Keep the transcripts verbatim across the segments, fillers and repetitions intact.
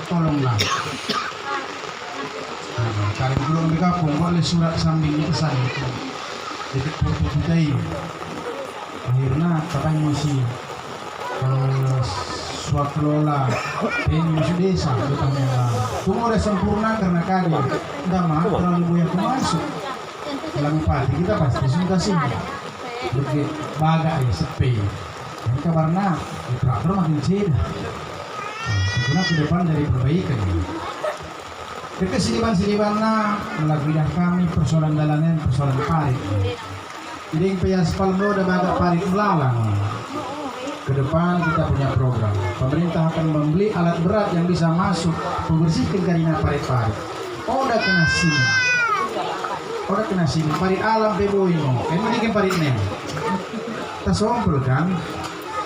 Tolonglah. Nah, kami belum bergabung, buatlah surat sambing kita sana. Dekat foto kita ini. Akhirna, kata musi, eh, swakelola, eh, musi desa, betahna. Tunggu dah sempurna karena kade. Nda mau terlalu banyak masuk. Dalam pati kita pasti sudah sini. Lebih bagak ya, sepi. Ini kabarna, ya, teratur makin sini. Nah, tentunya ke depan dari perbaikan. Deke sidiban-sidibanna, mella kuidah kami persoalan dalan en, persoalan parit. Jadi, pe aspal mella oda bagak parit melalang. Ke depan kita punya program. Pemerintah akan membeli alat berat yang bisa masuk membersihkan karina parit-parit. Oda kena sini. Oda kena sini. Parit alam pe boi ngo. Kan ini kan parit nem. Tasompel kan?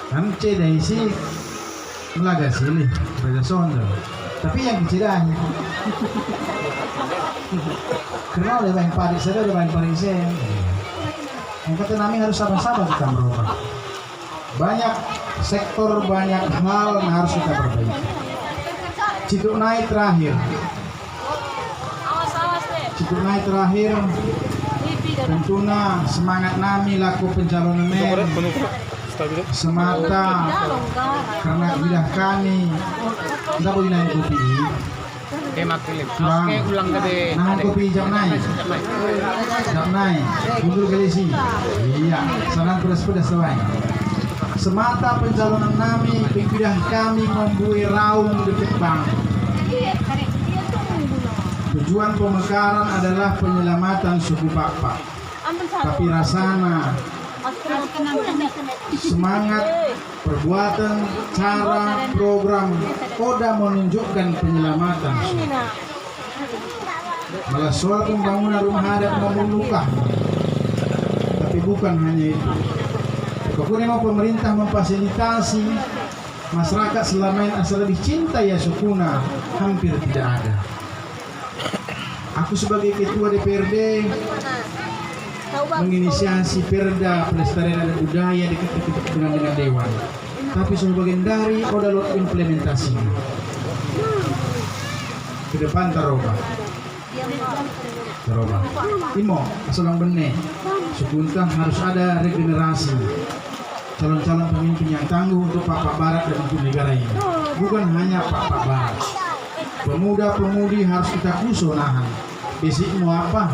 Kan ceda isi. Mella ga silih, raja sondel. Tapi yang kecil dah. Kerna oda baing parit sada, oda baing parit sen. Yang kata nami harus sabar-sabar kita merubah. Banyak sektor, banyak hal yang harus kita perbaiki. Cituk nai terakhir. Cituk nai terakhir, tentuna semangat nami lako pencalonen en semata kerna kuidah kami. Nda boi naing kopi i. Bang, naing kopi jap nai. Jap nai. Mundur kali si. Iya, sanan pedas-pedas tuai. Semata pencalonen nami, pengkuidah kami membue raung dekket bang. Tujuan pemekaran adalah penyelamatan suku Pakpak. Tapi rasana semangat, perbuatan, cara, program oda menunjukkan penyelamatan suku. Mella soal pembangunan rumah adat mo mula kah. Tapi bukan hanya itu. Pokokna mo pemerintah memfasilitasi masyarakat selama en asa lebih cinta ia sukuna hampir tidak ada. Aku sebagai ketua D P R D menginisiasi Perda Pelestarian Adat Budaya dekket-dekket dengan, dengan Dewan. Tapi sebagian dari oda lot implementasi. Ke depan taroba. Taroba. Imo, asa ulang benne. Sukunta harus ada regenerasi. Calon-calon pemimpin yang tangguh untuk Pakpak Barat dan untuk negara ini. Bukan hanya Pakpak Barat. Pemuda-pemudi harus kita kuso nahan. Basic mo apa?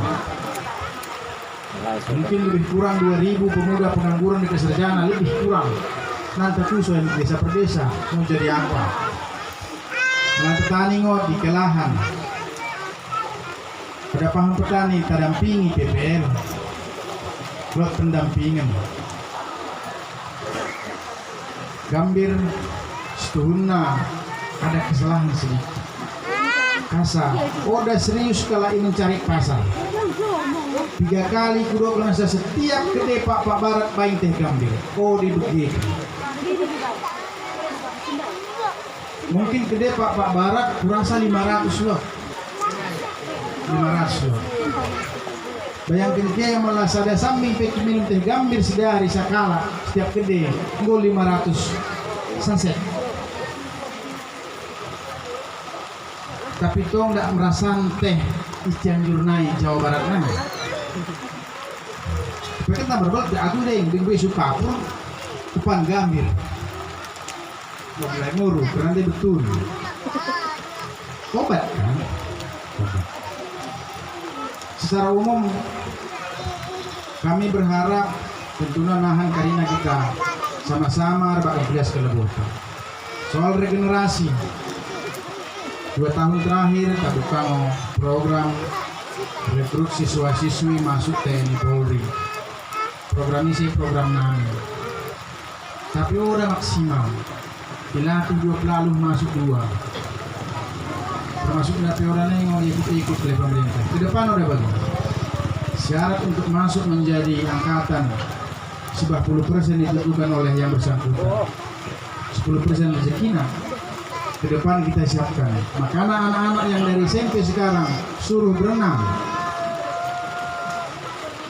Mungkin lebih kurang dua ribu pemuda pengangguran dekket sarjana, lebih kurang. Nanta kuso en desa per desa, mo jadi apa? Nanta petani ngo dikelahan. Oda paham petani, tadampingi P P L. Buat pendampingan. Gambir, situhunna ada kesalahan sedikit. Kasa, oda serius kalak i mencari pasar. Tiga kali kudokken asa setiap kedde Pakpak Barat baing teh gambir. Oda ibege. Mungkin kedde Pakpak Barat kurasa lima ratus lot. Lima ratus lot. Bayangken ke mella sada sambing pe kiminum teh gambir sidari sakalak, setiap kedde, enggo lima ratus saset. Tapi tong dak merasan teh i Cianjur nai, Jawa Barat nai. Peken tambah berbelek aku deng, deng bue Sukapur, depan gambir. Mulai nguru, kerna nde betul. Obat, kan? Obat. Secara umum, kami berharap tentuna nahan karina kita sama-sama rebbak engkulias kelebotan. Soal regenerasi, dua tahun terakhir tabuka ngo program rekrut siswa-siswi masuk T N I Polri. Program ise program nami. Tapi oda maksimal. Dilatih dua pelaluh masuk dua. Termasuk nda pe oda nai ngo ikut-ikut oleh pemerintah. Ke depan oda bagi. Syarat untuk masuk menjadi angkatan, sibah puluh persen ditentukan oleh yang bersangkutan. Sepuluh persen rezekina. Ke depan kita siapkan. Makana anak-anak yang dari S M P sekarang suruh berenang.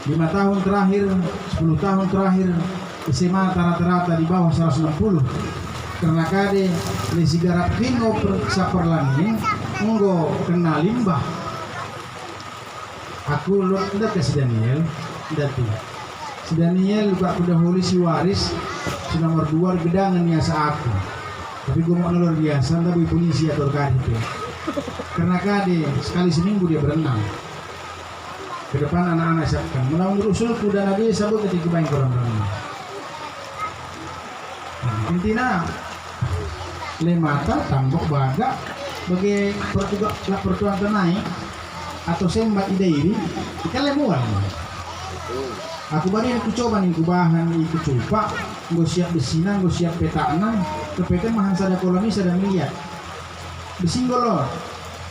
Lima tahun terakhir, sepuluh tahun terakhir, S M A ta rata-rata di bawah seratus enam puluh. Kerna kade, lesi garap kin ngo per-, saperlangin, enggo kena limbah. Aku lot ndat ka si Daniel, ndat i. Si Daniel uga kudaholi si Waris, si nomor dua, gedangen ia asa aku. Tapi gumokna luar biasa, nda boi polisi atur kade pe. Kerna kade, sekali seminggu dia berenang. Ke depan anak-anak siapkan. Menaun usulku dana desa boi kati kebaing kolam renang. Intina, lem ata, tambok, bagak, bage pertua-, lak pertuanta nai, atau sembat i Dairi, ikale mual. Aku bari kucoba ningku bahan i kecupak, enggo siap besina, enggo siap petakna, kepeken mahan sada kolam i sada miliar. Besi nggo lot,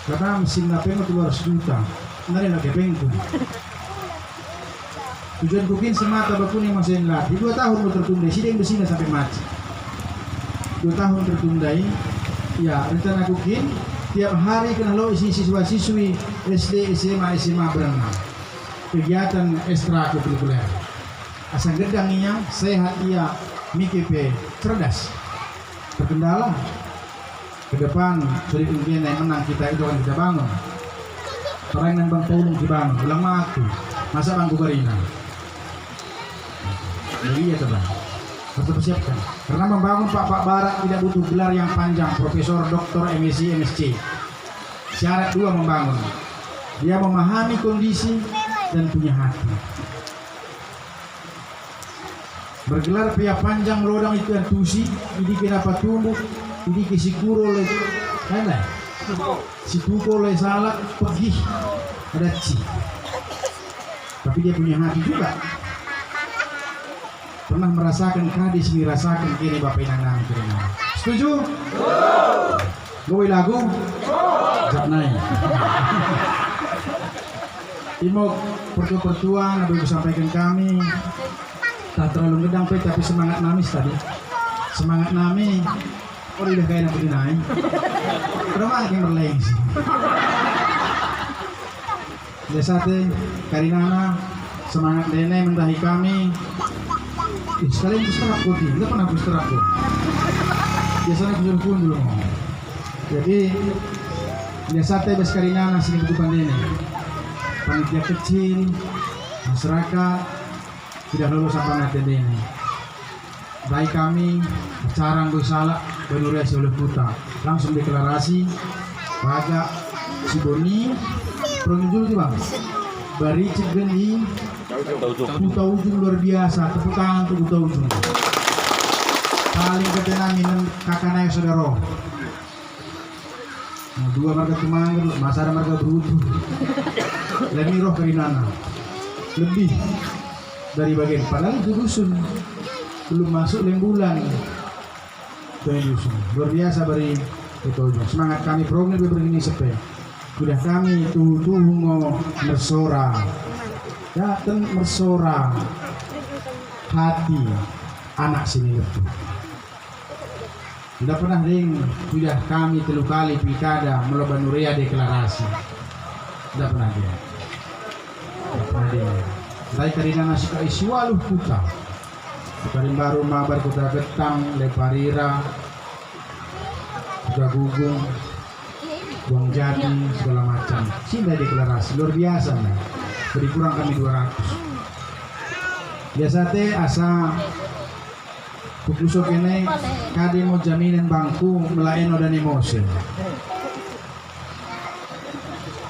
karna mesinna pe ngo telu ratus juta, nari lak kepengku. Tujuanku kin semata bakune masa en latih, dua tahun ngo tertunda, isi deng besina sampe maci. Dua tahun tertunda i, ya, rencanaku kin, tiap hari kennah lot isi siswa-siswi S D, S M A, S M A berenang. Kegiatan ekstrakurikuler. Asa gedang ia, sehat ia, mike pe cerdas. Terkendala. Ke depan, sulit engkene menang kita, itu akan kita bangun. Peraing nembang Paulung dibangun, ulang ma aku. Masa bangku barina. Jadi iya, teman. Harus dipersiapkan. Karena membangun Pakpak Barat tidak butuh gelar yang panjang, profesor, doktor, M S I, M S C. Syarat dua membangun. Dia memahami kondisi dan punya hati. Mergelar pea panjang melodang i tian tusi, i dike napa tumbuk, i dike si kuro le, ene, si tuko le salak, pegih, adatsi. Tapi dia punya hati juga. Pernah merasaken kade si nirasaken kene bapa inang nami kerina. Setuju? Boi lagu? Jap nai. Imo pertua-pertua, na boi kusampaiken kami. Tah terlalu gedang pe, tapi semangat nami tadi. Semangat nami. Oh, idah kaina putih nai. Permangke merlengsi. Biasa ate, karinana, semangat ndene mendahi kami. Ih, sekalian kusterap ko, Ki. Nda pernah kusterap ko. Biasana kusuruh kundul ngo. Jadi, biasa ate bas karinana sini butuh pandene. Panitia kecil, masyarakat, tidak lolo sampai ate ndene. Ndai kami, acara nggo i salak, banuria si Oleh Kuta. Langsung deklarasi, bagak, si Boni, perujul ti bang. Baricek gen i, Kuta Ujung luar biasa, tepuk tangan untuk Kuta Ujung. Paling kete nami, kakak nai saudara. Nah, dua marga Temangger, masa ada marga Berutu. Lemi roh karinana. Lebih dari bagian, padahal itu dusun. Belum masuk Lembulan. Itu dusun. Luar biasa bari Kuta Ujung. Semangat kami perungin beberi ini sepe. Sudah kami tuhu-tuhu ngo mersora. Daten mersora hati anak sini lebu. Nda pernah deng, sudah kami telu kali pilkada melo banuria deklarasi. Nda pernah deng. Nda pernah deng. Ndai karinana si kai si Waluh Kuta. Karimbaru mabar Kuta Getang, Leparira, Kuta Gugung, Buangjati, segala macam. Si ndai deklarasi, luar biasa, nah. Lebih kurang kami dua ratus. Biasa ate asa Kukuso kene, kade mo jaminan bangku mela en oda ne Mose.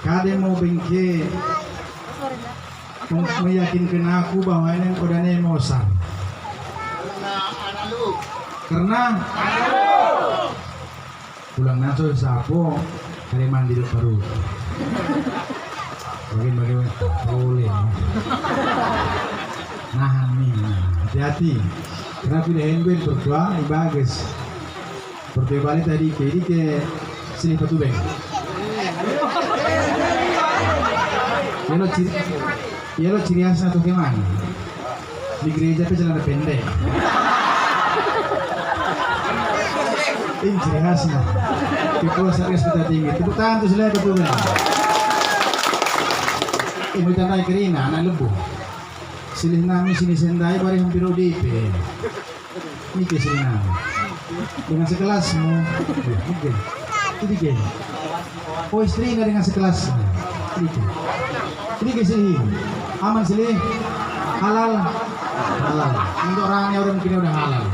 Kade mo bengke me-, meyakinken aku bahwa en oda ne Mosar. Kerna Ulang naso sapo kade mandi dok paru. Bagen-bagen boleh. Nahan ni, hati-hati. Kerna pide henben pertua i bages. Pertua i bali tadi ke, dike silih patubeng. Ialo ciri, ialo ciri khasna toke mandi. Di gereja pe celana pendek. Ini ciri khasna. Kepala Satgas Kuta Tinggi. Tepuk tangan tuh selain betul. Ini tandai kerina, anak lebuh. Silih nami sini sendai bari hampir O D P. Ini ke silih nami. Dengan sekelasmu. Iya, mungkin. Sedikit. Oh, istrina dengan sekelasmu. Sedikit. Sedikit sih. Aman sih. Halal. Halal. Untuk orangnya udah mungkin udah halal.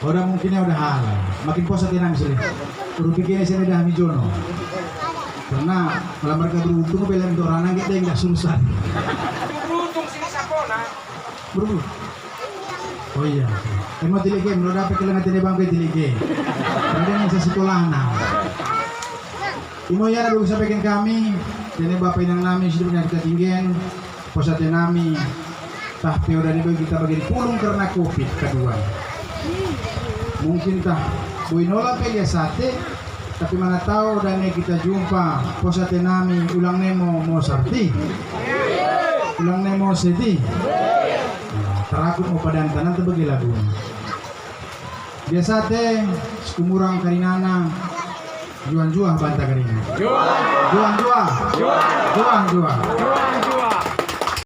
Udah mungkin udah halal. Makin puasa tenang sih. Urung pikir sini dah mi jono. Karena malah mereka beruntung bela untuk orang nangge deng dah susah. Beruntung sini sapona. Beruntung. Oh iya. Imo tilike, mula dapet kelenga tene bangke tilike. Ada yang sesekolahna. Imo ia nadu sampaiken kami, tene bapa inang nami sudah punya kita tinggen, puasa tenami, tah pe oda ne boi kita bagen pulung kerna covid kedua. Mungkin tah boi nola pe lias ate, tapi mana tau oda ne kita jumpa, puasa tenami, ulang ne mo, mo Sarti. Ulang ne mo Seti. Nah, terakut mo padanta nanta bagi laguna. Biasa te, sekumurang karinana, juah-juah banta karina. Juah-juah. Juah-juah.